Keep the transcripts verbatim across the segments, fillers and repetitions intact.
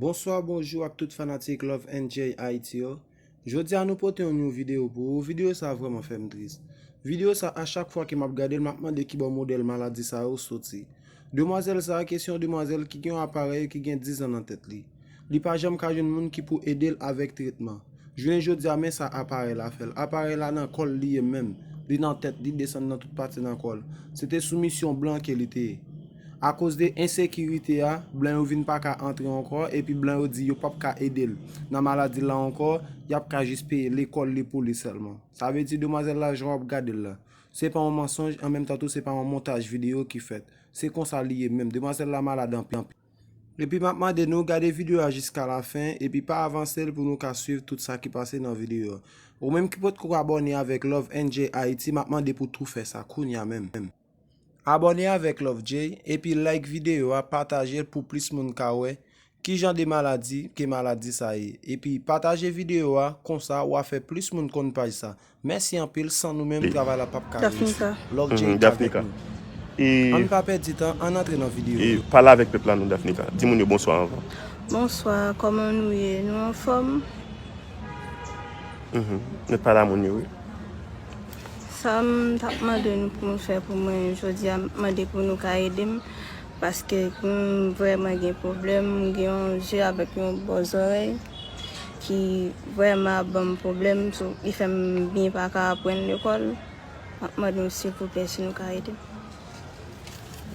Bonswa, bonjou ak tout fanatik Love N J Haiti yo. Jodi a nou pote yon nouvo videyo pou ou. Videyo sa vrèman fè m tris. Videyo sa, a chak fwa ke m ap gade l, m ap mande ki bò modèl maladi sa yo soti. Demwazèl sa a, ke se yon demwazèl ki gen yon aparèy ki gen diz an nan tèt li. Li pa janm ka jwenn moun ki pou ede l avèk tretman. Jounen jodi a, men sa aparèy la fè l. Aparèy la nan kò l li ye menm. Li nan tèt, li desann nan tout pati nan kò l. Se te sou misyon blan ke li te ye. Akoz de ensekirite a, blan yo vin pa ka antre ankò, epi blan yo di yo p ap ka ede l nan maladi l la ankò, y ap ka jis peye lekòl li pou li sèlman. Sa vle di demwazèl la, jan w ap gade l la, se pa yon mansonj, an menm tan tou, se pa yon montaj videyo ki fèt. Se konsa li ye menm. Demwazèl la malad anpil. Epi m ap mande nou gade videyo a jiska lafen, epi pa avanse l pou nou ka swiv tout sa ki pase nan videyo a. Ou menm ki potko abòne avèk Love N J Haiti, m ap mande pou tou fè sa kounye a menm. Abòne avèk Love J, epi like videyo a, pataje l pou plis moun ka wè ki jan de maladi ke maladi sa ye. Epi pataje videyo a, konsa w a fè plis moun konn paj sa. Mèsi anpil, san nou menm, travay la p ap ka reyisi. Love J avèk nou. Ann pa pèdi tan, ann antre nan videyo a. Pale avèk pèp la non, Daphnica. Di moun yo bonswa anvan. Bonswa, kòman nou ye? Nou anfòm? Mhm. Met pale a moun yo, wi. Sa m t ap mande nou pou nou fè pou mwen jodi a, m mande pou nou ka ede m, paske m vrèman gen pwoblèm, m gen yon je avèk yon bò zòrèy ki vrèman ap ban m pwoblèm, so, li fè m byen pa ka aprann lekòl. M ap mande nou silvouplè si nou ka ede m.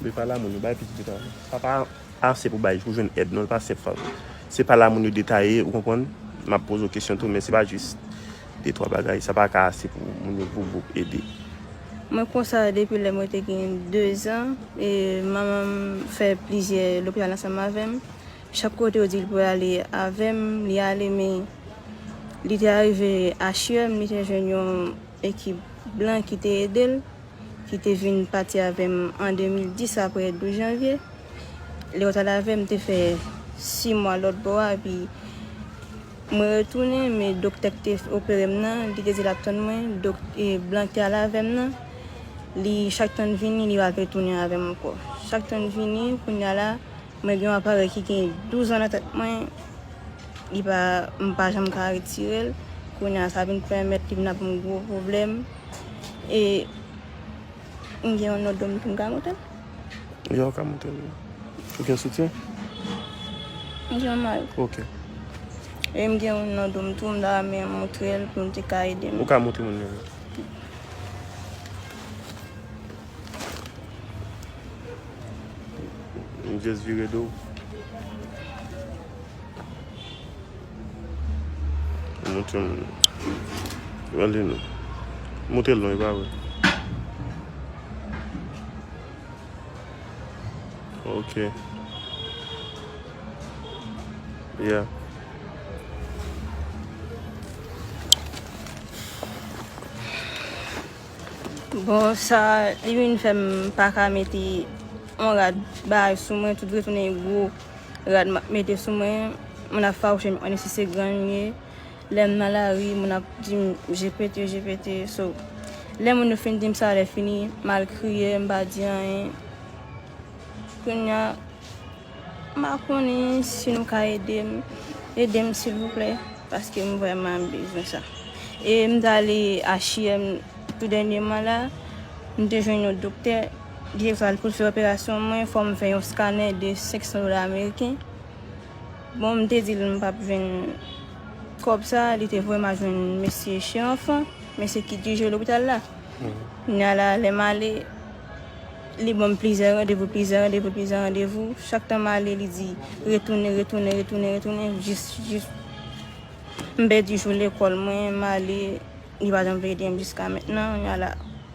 Be pale a moun yo, bay pitit yo tan. Sa pa ase pou bay, pou jwenn èd non, li pa senp sa. Se pale a moun yo detaye, ou konprann? M ap poze w kesyon tou, men se pa jis de twa bagay, sa pa ka ase pou moun yo, pou gwoup ede. Mwen konsa depi lè mwen te gen de zan, e manman m fè plizyè lopital ansanm avè m. Chak kote yo di l pou l ale avè m, li ale, men li te arive H U M, li te jwenn yon ekip blan ki te ede l, ki te vin pati avè m an de mil dis apre douz janvye. Lè yo t al avè m, m te fè sis mwa lòt bò a, epi mwen retounen, men doktè k te opere m nan, li te di l ap tann mwen, dok-, e, blan k te al avè m nan, li chak tan l vini, li pral retounen avè m ankò. Chak tan l vini, kounye a la, mwen gen yon aparèy ki gen douz an nan tèt mwen, li pa, m pa janm ka retire l. Kounye a, sa vin pèmèt li vin ap yon gwo pwoblèm. E m gen yon nòt do m tou, m ka montre l? Ya, ou ka montre l. Ou gen soutyen? M gen yon mal. Ok. E m gen yon nòt do m tou, m ta renmen montre l pou l te ka ede m. Ou ka montre moun yo. M just vire do. Montre m. Gade non. Montre l non, e pa vre. Ok. Yeah. Bon, sa, li vin fè m pa ka mete yon rad bagay sou mwen, tout retounen gwo rad m ap mete sou mwen. Moun ap fawouche m, konnen si se grann m ye. Lè m nan lari, moun ap di m, "Je pete, je pete." So, lè moun yo fin di m sa, lè fini, m al kriye, m pa di anyen. Kounye a, m pa konnen si nou ka ede m. Ede m, silvouplè, paske m vrèman bezwen sa. E m t ale H U M tou dènyèman la, m te jwenn yon doktè, li te di pou l fè operasyon mwen, fò m fè yon scanner de senk san dola ameriken. Bon, m te di l m p ap jwenn kòb sa, li te voye m al jwenn mesye Che Enfant, mesye ki dirije lopital la. Mhm. Kounye a la, lè m ale, li ban m plizyè randevou, plizyè randevou, plizyè randevou. Chak tan m ale, li di, "Retounen, retounen, retounen, retounen," jis, jis m pèdi jou lekòl mwen, m ale, li pa janm vle ede m jiska mentnan. Kounye a la,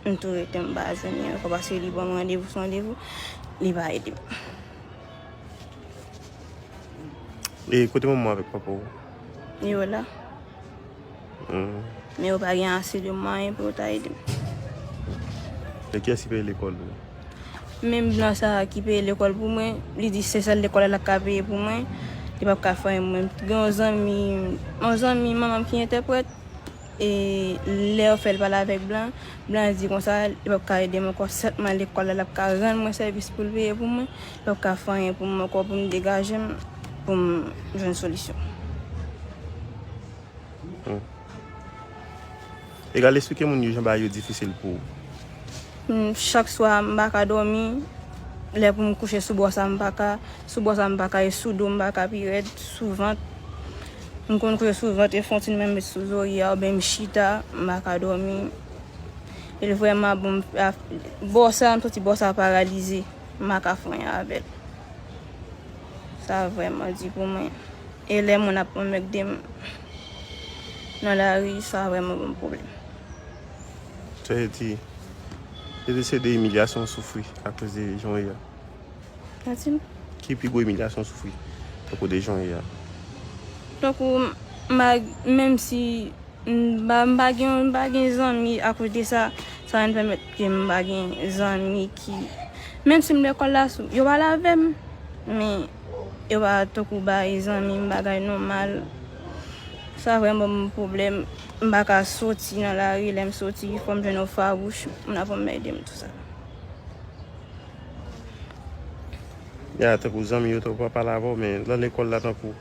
m tou rete, m pa jwenn li ankò, paske li ban m randevou sou randevou, li pa ede m. E kote manman w avèk papa w? Yo la. Hmm. Men yo pa gen ase de mwayen pou yo ta ede m. E kiyès ki peye lekòl ou? Menm blan sa a ki peye lekòl pou mwen, li di se sèl lekòl la l ap ka peye pou mwen, li p ap ka fè anyen pou mwen. Gen yon zanmi, yon zanmi manman m ki entèprèt, e lè yo fè l pale avèk blan, blan di konsa, li p ap ka ede m ankò, sèlman lekòl la, l ap ka rann mwen sèvis pou l peye pou mwen, li p ap ka fè anyen pou mwen ankò, pou m degaje m. pou m jwenn solisyon. Egal, eksplike moun yo jan bagay yo difisil pou ou. Chak swa m pa ka dòmi. Lè pou m kouche sou bò sa m pa ka. Sou bò sa m pa ka, e sou do m pa ka pi rèd, sou vant. M konn kouche sou vant e fè yon ti menm met sou zòrye a oubyen m chita, m pa ka dòmi. E l vrèman bon, bò sa, m santi bò sa paralize, m pa ka fè anyen avè l. Sa vrèman di pou mwen. E lè moun ap anmègde m nan lari, sa vrèman ban m pwoblèm. Sa vle di, se de, se de imilyasyon w soufri akoz de jan w ye a. Atim. Ki pi gwo imilyasyon w soufri tankou de jan w ye a? Tankou, menm si m pa, m pa gen, m pa gen zanmi akoz de sa, sa vin pèmèt ke m pa gen zanmi ki, menm si m lekòl la, yo pale avè m, men yo pa tankou bay zanmi m bagay nòmal. Sa vrèman ban m pwoblèm. M pa ka soti nan lari, lè m soti, fò m jwenn yon fawouch, moun ap anmède m, tou sa. Ya, tankou zanmi yo, tankou pa pale avè w, men nan lekòl la, tankou,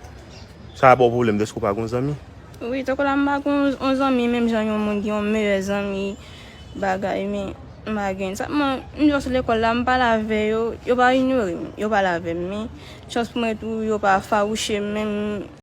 sa ba w pwoblèm dèske w pa gen zanmi? Wi, tankou la, m pa gen yon zanmi, menm jan yon moun gen yon meyè zanmi, bagay, men m pa gen. Sa, mwen, m jis lekòl la, m pale avè yo, yo pa inyore m, yo pale avè m, men chans pou mwen tou, yo pa fawouche m, menm